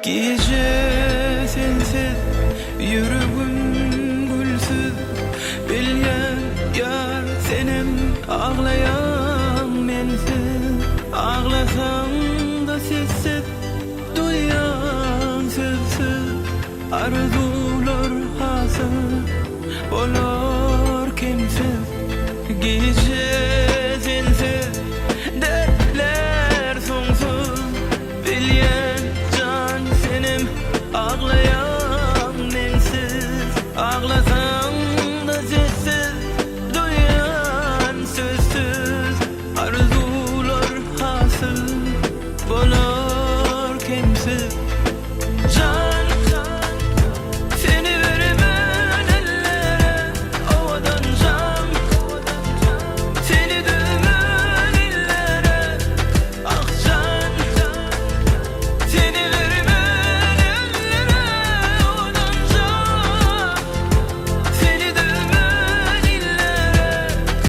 Gije sensiz, ýüregim gülsüz, Bilýän ýar senem aglaýaň mensiz. Aglasaň-da sessiz, duýýan sözsüz, Arzuwlar hasyl bolar kemsiz. Gije sensiz, dertler soňsuz, Bilýän jan senem aglaýaň mensiz. Aglasaň-da sessiz, duýýan sözsüz, Arzuwlar hasyl bolar kemsiz.